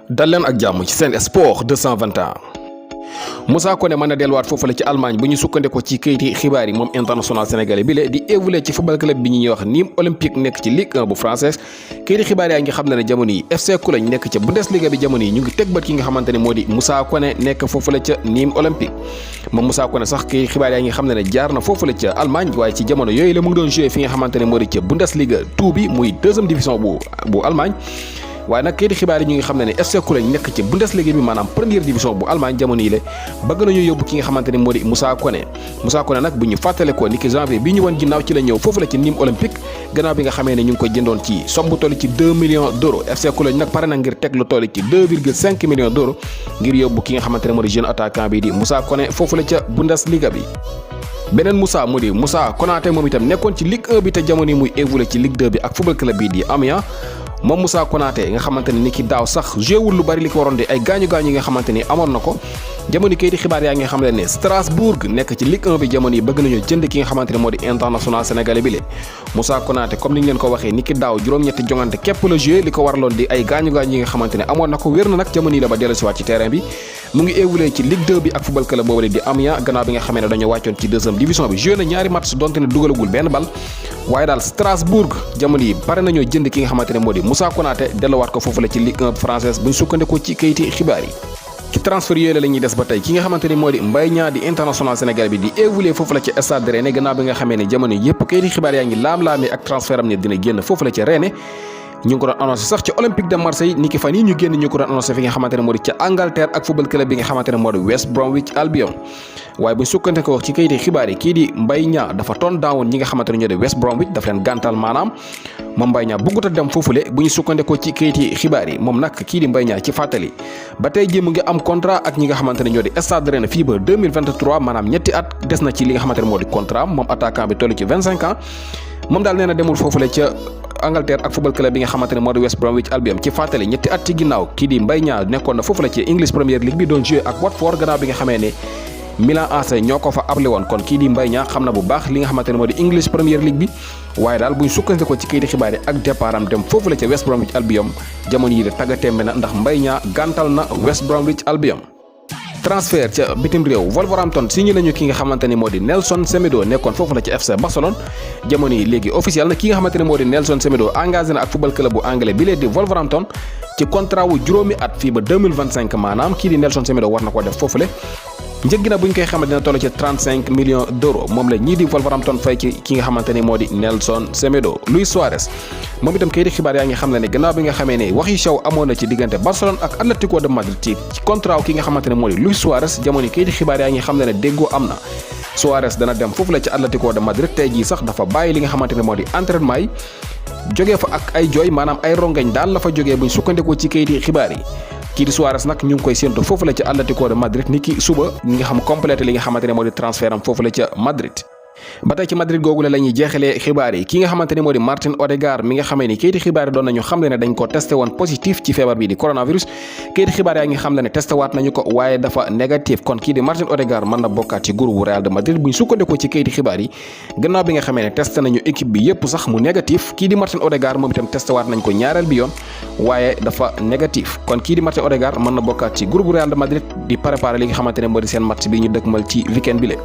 dal leen ak jàmm ci Sen Sport 221 Moussa Koné mën na delluwaat foofu la ci Allemagne bu ñu sukkandikoo ci kayiti xibaar yi moom international sénégalais bi di évoluer ci football club bi ñuy wax Nîmes Olympique nekk ci Ligue 1 bu française kayiti xibaar yaa ngi xam ne ne jamono yi FC Cologne nekk ca Bundesliga bi jamono yi ñu ngi teg bët ki nga xamante ne moo di Moussa Koné nekk foofu la ca Nîmes Olympique moom Moussa Koné sax kayiti xibaar yaa ngi xam ne ne jaar na foofu la ca Allemagne waaye ci jamono yooyu la mu ngi doon joué fi nga xamante ne moo di ca Bundesliga 2 bi muy deuxième division bu Allemagne waaye nag kayiti xibaar yi ñu ngi xam ne ne FC Cologne nekk ci Bundesliga bi maanaam première division bu Allemagne jamono yi la bëgg nañu yóbbu ki nga xamante ne moo di Moussa Koné nag bu ñu fàttale ko niki janvier bi ñu woon ginnaaw ci la ñëw foofu la ci Nîmes Olympique gannaaw bi nga xamee ne ñu ngi ko jëndoon ci somme bu toll ci 2 millions d'euros FC Cologne nag pare na ngir teg lu toll ci 2,5 millions d'euros ngir yóbbu ki nga xamante ne moo di jeune attaquant bi di Moussa Koné foofu la ca Bundesliga bi beneen Moussa mu di Moussa Konaté moom itam nekkoon ci Ligue 1 bi te jamono yi muy évolué ci Ligue 2 bi ak football club bi di Amiens moom Moussa Konaté nga xamante ne ni ki daaw sax jéewul lu bari li ko waroon di ay gaañu-gaañu yi nga xamante ni amoon na ko jamono kayiti xibaar yaa ngi xam ne Strasbourg nekk ci Ligue 1 bi jamono yi bëgg nañu jënd ki nga xamante ne moo di international sénégalais bi le Moussa Konaté comme ni ñu leen ko waxee ni ki daaw juróom-ñetti jongante képp la joué li ko waraloon di ay gaañu-gaañu yi nga xamante ne amoon na ko wér na nag jamono yi la ba dellu siwaat ci terrain bi mu ngi évolué ci Ligue 2 bi ak football club boobu di Amiens gannaaw bi nga xamee ne dañoo wàccoon ci deuxième division bi joué na ñaari match donte ne dugalagul benn bal waaye daal Strasbourg jamono yi pare nañoo jënd ki nga xamante ne moo di Moussa Konaté delluwaat ko foofu la ci Ligue 1 française bu ñu sukkandikoo ci kayiti xibaar yi ci transfert yooyu la ñuy des ba tey ki nga xamante ni moo di Mbaye Niang di international sénégalais bi di évoluer foofu la ci Stade de Rennais gannaaw bi nga xamee ne jamono yëpp kayiti xibaar yaa ngi laam-laamee ak transfert am ne dina génn foofu la ci Rennais ñu ngi ko doon annoncé sax ci Olympique de Marseille niki fan yi ñu génn ñu ko doon annoncé fi nga xamante ne moo di ca Angleterre ak football club bi nga xamante ne moo di West Bromwich Albion waaye bu ñu sukkante ko wax ci kayiti xibaar yi kii di Mbaye Niang dafa toon daawoon ñi nga xamante ne ñoo di West Bromwich daf leen gàntal maanaam moom Mbaye Niang bëggut a dem foofule bu ñu sukkante ko ci kayiti xibaar yi moom nag kii di Mbaye Niang ci fàttali ba tey ji mu ngi am contrat ak ñi nga xamante ne ñoo di Stade de Rennais fii ba 2023 maanaam ñetti at des na ci li nga xamante ne moo di contrat moom attaquant bi toll ci 25 ans moom daal nee na demul foofule ca Angleterre ak football club bi nga xamante ne moo di West Bromwich Albion ci fàttali ñetti at ci ginnaaw kii di Mbaye Niang nekkoon na foofu la ci English Premier League bi doon joué ak Watford gannaaw bi nga xamee ne Milan AC ñoo ko fa able woon kon kii di Mbaye Niang xam na bu baax li nga xamante ne moo di English Premier League bi waaye daal buñ sukkandikoo ci kayiti xibaar yi ak départ am dem foofu la ca West Bromwich Albion jamono yi de tàggatémbe na ndax Mbaye Niang gàntal na West Bromwich Albion transfert ca bitim réew Wolverhampton signé nañu ki nga xamante ne moo di Nelson Semedo nekkoon foofu la ci FC Barcelone jamono yi léegi officiel na ki nga xamante ne moo di Nelson Semedo engagé na ak football club bu anglais bi lee di Wolverhampton ci contrat wu juróomi at fii ba 2025 maanaam kii di Nelson Semedo war na ko def foofule njëg gi nag bu ñu koy xamal dina toll ci 35 millions d'euros moom la ñii di Wolverhampton fay ci ki nga xamante ni moo di Nelson Semedo. Luis Suarez moom itam kayiti xibaar yaa ngi xam ne gannaaw bi nga xamee ne wax yi sew amoon na ci diggante Barcelone ak Atlético de Madrid ci contrat ki nga xamante ne moo di Luis Suarez jamono kayiti xibaar yaa ngi xam ne déggoo am na Suarez dana dem foofu la ci Atlético de Madrid tey jii sax dafa bàyyi li nga xamante ne moo di entraînement yi jógee fa ak ay jooy maanaam ay rongañ daal la fa jógee buñ sukkandikoo ci kayiti xibaar yi kii di Suarez nag ñu ngi koy séentu foofu la ca Atlético de Madrid ni ki suba ñi nga xam complété li nga xamante ne moo di transfert am foofu la ca Madrid ba tey ci Madrid googu la ñuy jeexalee xibaar yi ki nga xamante ne moo di Martin Odegaard mi nga xamee ni kayiti xibaar yi doon nañu xam ne dañ ko testé woon positif ci feebar bi di coronavirus kayiti xibaar yaa ngi xam ne testé waat nañu ko waaye dafa négatif kon kii di Martin Odegaard mën na bokkaat ci groupe Real de Madrid bu ñu sukkandikoo ci kayiti xibaar yi gannaaw bi nga xamee ne testé nañu équipe bi yépp sax mu négatif kii di Martin Odegaard moom itam testé waat nañ ko ñaareel bi yoon waaye dafa négatif kon kii di Martin Odegaard mën na bokkaat ci groupe Real de Madrid di préparer li nga xamante ne moo di seen match bi ñu dëkkmal ci weekend bi le